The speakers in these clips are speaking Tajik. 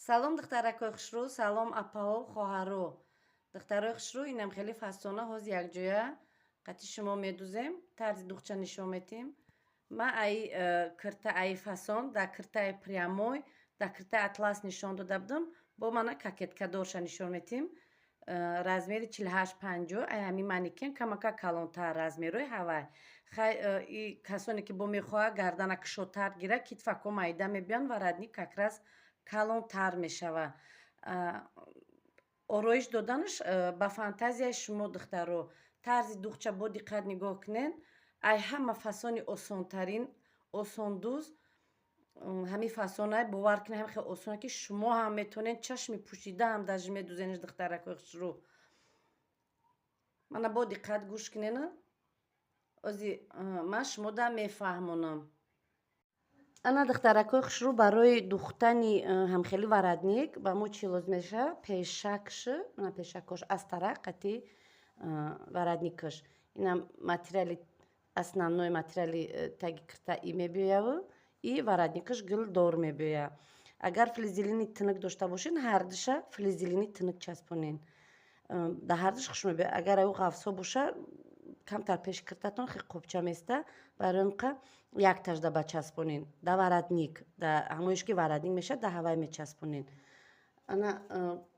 Салом, духтаракои хушрӯ, салом, апаҳо, хоҳаро. Духтарои хушрӯ, инам хеле фасона ҳоз якҷоя қати шумо медузем, тарзи духча нишон метим. Ма ай кирта, ай фасон, дар киртаи прямой, дар киртаи атлас нишон дода будам, бо мана кокеткадорша нишон метим. Размери 48-50, ай ҳамин манекен камака калонтар размерои ҳавай. Хай, и касоне ки бо мехоҳад гардана кушодтар гира, китфако майда мебиёнд, воротник как раз калонтар мешава. Ороиш доданаш ба фантазияи шумо, духтаро. Тарзи духча бо диққат нигоҳ кунед. Ай ҳама фасони осонтарин, осондуз ҳамин фасонай, бовар кунед, ҳам хеле осон, ки шумо ҳам метавонед чашми пӯшида ҳам даже медузениш, духтаракои хушрӯ. Мана бо диққат гӯш кунед, ози ман шумода мефаҳмонам. Ана, духтаракои хушрӯ, барои духтани ҳамхели воротник ба мо чӣ лозим мешавад? Пешакш, мана пешакош астара қати воротникаш. Инам материали основной, материали таги кирта и мебиёяву и воротникаш гулдор мебиёяд. Агар флизелини тинук дошта бошед, ҳардуша флизелини тинук часпонед. Дар ҳардуш хуш мебиёяд. Агар аю ғафсҳо боша, камтар пеши киртатон хеле қобча места, барои ҳамқа яктажда бачаспонед. Да воротник, да ҳамоиш ки воротник мешавад, да ҳавай мечаспонед. Ана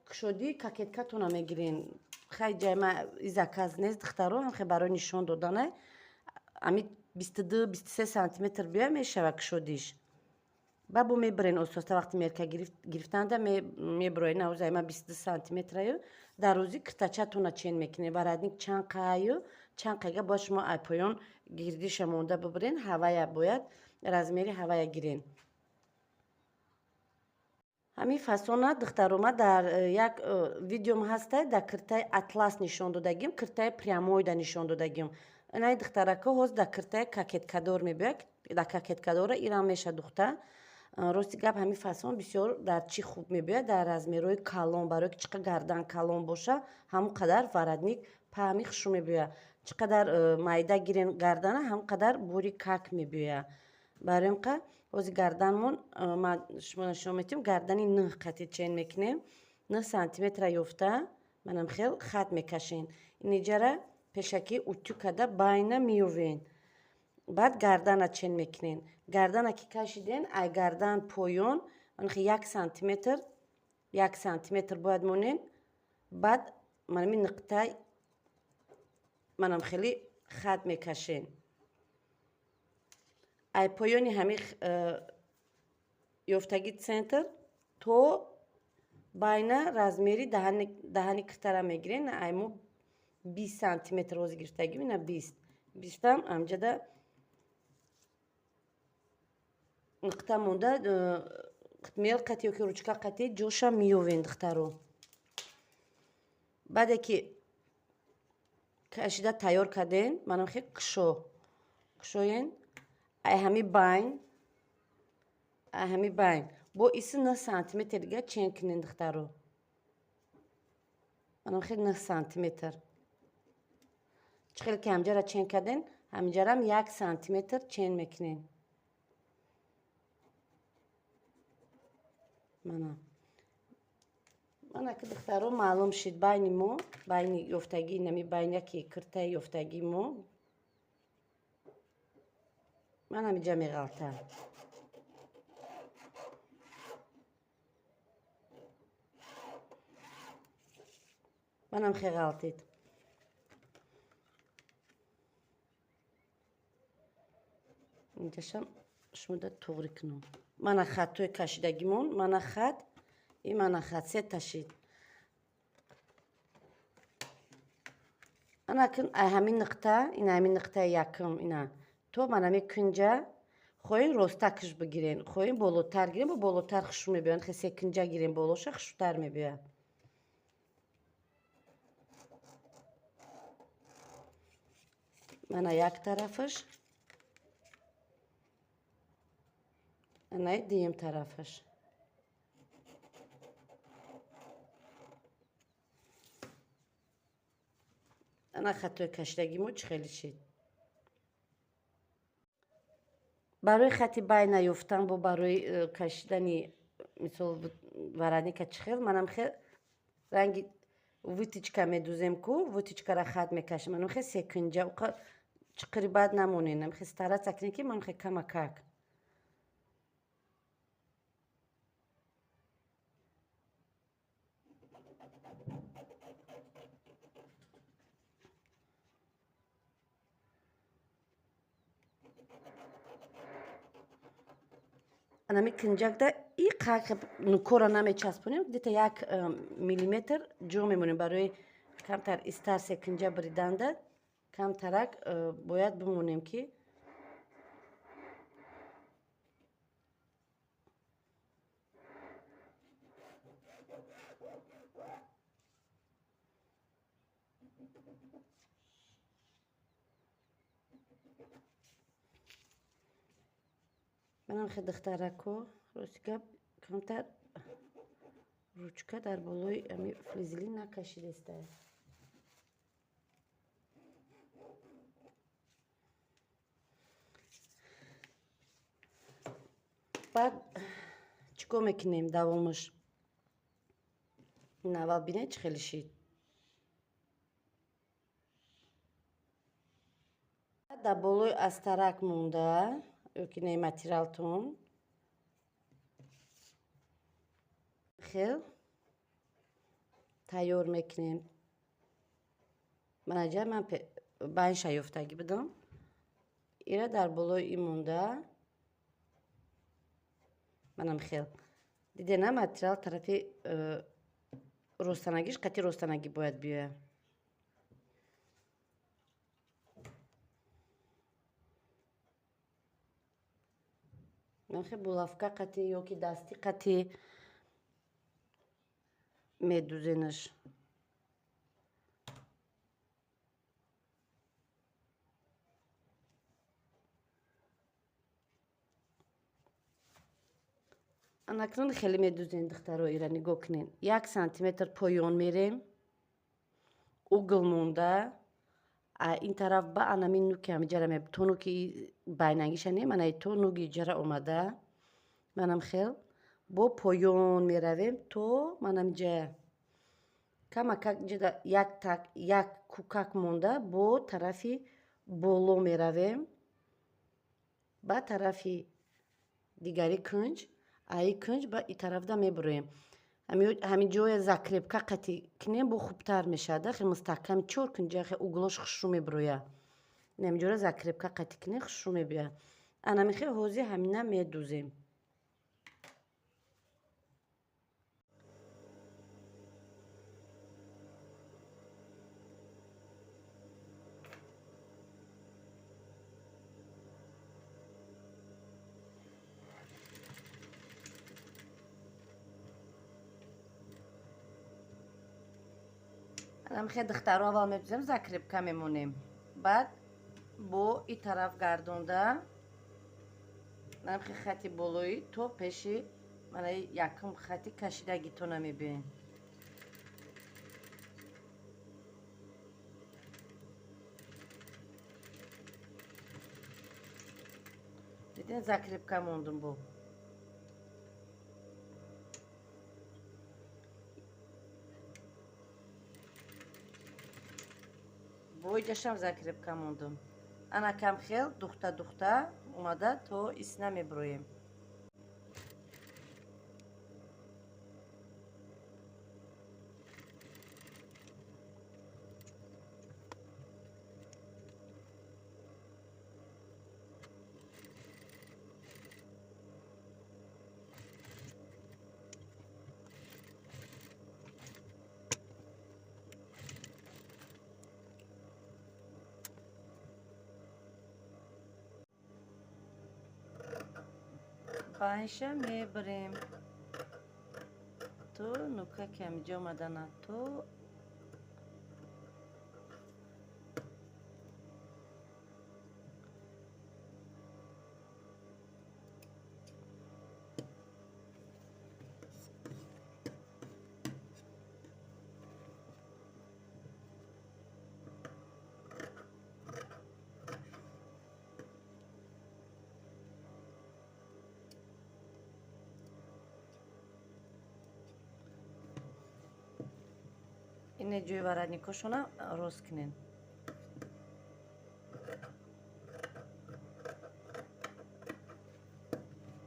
кушодии кокеткатона мегирен. Хай, ҷайма и заказ нест, духтаро, ҳамхе барои нишон доданай. Ами 22, 23 сантиметр биёя мешава кушодиш. Ба бо мебирен оста-оста, вақти мерка гирифтанда мебироед, навзай ма 22 сантиметраю дар рӯзи киртачатона чен мекунед. Воротник чанд қаю, чанд қайга бояд шумо ай поён гирдиша монда бибирен, ҳавая бояд размери ҳавая гирен. Ҳамин фасона, духтарома, дар як видеом ҳаста, дар киртаи атлас нишон додагим, киртаи прямойда нишон додагим. Инаи духтарако ҳоз дар киртаи кокеткадор мебиёяд, дар кокеткадора ирам меша духта. Рости гап, ҳамин фасон бисёр дар чӣ хуб мебиёяд? Дар размерҳои калон, барое ки чӣ қадар гардан калон боша, ҳамон қадар воротник паҳми хушу мебиёяд. Чӣ қадар майда гирен гардана, ҳамон қадар бори как мебиёяд. Барои ҳамқа ҳози гарданмон ман шумо нишон метиҳам, гардани 9 қати чен мекунем. 9 сантиметра ёфта, манам хел хат мекашем. Иниҷара пешакӣ утюг карда байна меёвен. Баъд гардана чен мекунем. Гардана ки кашиден, ай гардан поён манхе 1 сантиметр, 1 сантиметр бояд монен. Баъд манами нуқта манам хеле хат мекашем. Ай поёни ҳамин ёфтаги центр то байна размери даҳани киртара мегирен. Ай мо 20 сантиметр ҳозир гирифтагим, ина 20. Бистам амҷада нуқта монда, мел қати ёки ручка қати ҷоша меёвен, духтаро. Баъде ки кашида тайёр карден, манам хел кушо кушоен. Ай ҳами байн, ай ҳами байн бо иси 9 сантиметр дига чен кунен, духтаро. Манам хел 9 сантиметр. Чӣ хел ки ҳамҷара чен карден, ҳаминҷарам 1 сантиметр чен мекунем. Мана. Мана ки, духтаро, маълум шид байни мо, байни ёфтагӣ, нами байн яки киртаи ёфтагии мо. Ман ҳаминҷа меғалтам. Манам хе ғалтид. Инҷашам шумода туғри кунам. Мана хаттҳои кашидагимон, мана хат, и мана хат сета шид. Ана кун ай ҳамин нуқта, ина ҳамин нуқтаи якум, ина то манами кунҷа хоҳем ростакш бигирен, хоҳем болотар гирем, бо болотар хушу мебиёяд. Хе се кунҷа гирем, болоша хушутар мебиёяд. Мана як тарафаш, анаи дуюм тарафаш. Ана хаттҳои кашидагии мо чӣ хеле шид. Барои хати байна ёфтан, бо барои кашидани Мисол, воротника чӣ хел, манам хел ранги вытачка медузем ку, вытачкара хат мекашем. Манам хел секунҷа, уқа чиқири бад намонем. Нам хел стараться кунем, ки манам хел камакак. Анами кинҷакда и қақ нукора намечаспонем, где-то 1 миллиметр ҷо мемонем барои камтар истар секинҷа бриданда, камтарак бояд бимонем, ки манам хе духтарако. Рости гап, камтар ручка дар болои ами флизелин накашидеста. Баъд чӣ кор мекунем давомаш? Ин аввал бинед, чӣ хеле шид. Дар болои астарак монда ёки не материалтон хел тайёр мекунем. Манаҷа ман байнша ёфтагӣ будам. Ира дар болои ин монда, манам хел дидена, материал тарафи ростанагиш қати ростанагӣ бояд биёяд. Манхе булавка қати ёки дастӣ қати медузенаш. Анакнун хеле медузен, духтаро, ира нигоҳ кунед. 1 сантиметр поён мерем, угол монда, а ин тараф ба анамин нуки ҳамиҷара то нуки байнангиша не, манаи то нуги ҷара омада, манам хел бо поён меравем то манамиҷая камакак ҷада як так як кӯкак монда, бо тарафи боло меравем, ба тарафи дигари кунҷ, аи кунҷ ба и тарафда мебуроем. Ҳамин ҷоя закрепка қати кунем, бо хубтар мешавад, хел мустаҳкам, чор кунҷа хел углош хушрӯ мебурояд. Ҳамин ҷора закрепка қати кунем, хушрӯ мебиёяд. Анами хел ҳозир ҳамина медузем. Хе, духтаро, аввал медузем, закрепка мемонем, баъд бо и тараф гардонда, намхи хати болоӣ то пеши манаи якум хати кашидагитона мебиёем. Дидин, закрепка мондум. Бо боиҷашам закрепка мондум. Анакам хел духта духта омада то исна мебуроем. Байша мебарем то нука ки ҳамиҷо омадана то. Ине ҷои воротникошона рост кунен.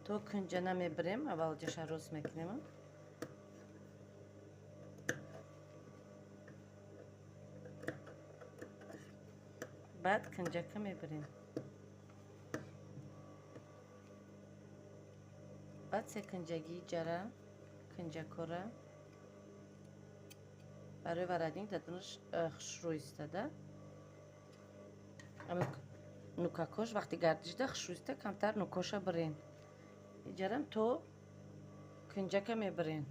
То кунҷана мебирем, аввал ҷаша рост мекунем. Баъд кунҷака мебирем. Баъд се кунҷагии ҷара, кунҷакора барои воротник дадунаш хушрӯ истада. Нукакош вақти гардишда хушрӯ иста, камтар нукоша бирен. Иҷарам то кунҷака мебирен.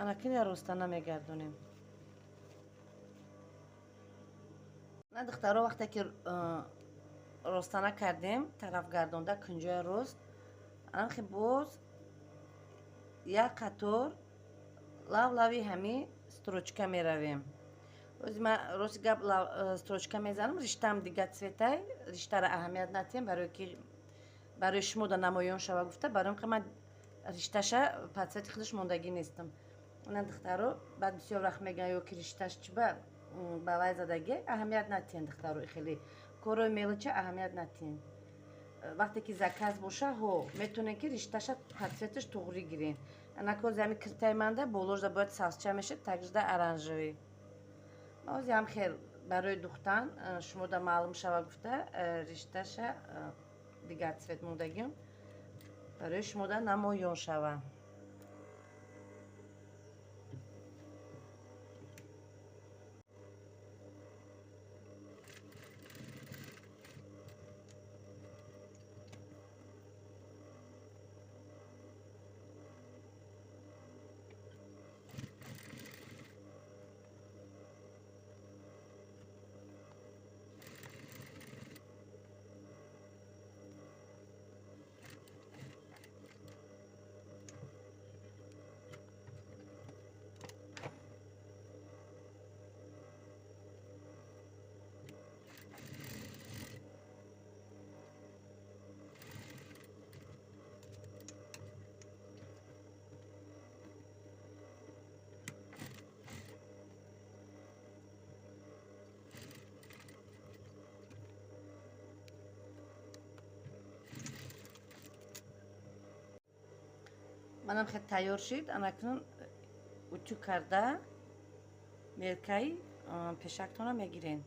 Анакиня ростана мегардонем. На духтаро, вақте ки ростана кардем, тараф гардонда кунҷоя рост, анхи боз як қатор лав-лави ҳами строчка меравем. Ози ман рости гап строчка мезанам, риштаам дига цветай, риштара аҳамият натиҳем, барое ки барои шумо да намоён шава гуфта, барои ки ман ришташа по цвети худаш мондагӣ нестам. На духтаро, баъд бисёр вақт мегӯянд, ё ки ришташ чӣ ба вай задагӣ, аҳамият натиҳем духтаро, хеле корои мелоча аҳамият натиҳем. Вақте ки заказ боша, ҳо метавонем ки ришташа по цветаш туғрӣ гирем. Анакози ҳами киртаи манда боложда бояд сабзча мешад, такжда оранжевый. Ози ҳам хел барои духтан шумо да маълум шава гуфта, ришташа дигар цвет мондагим барои шумо да намоён шава. Манам хел тайёр шид. Анакнун утюг карда меркаи пешактона мегирен.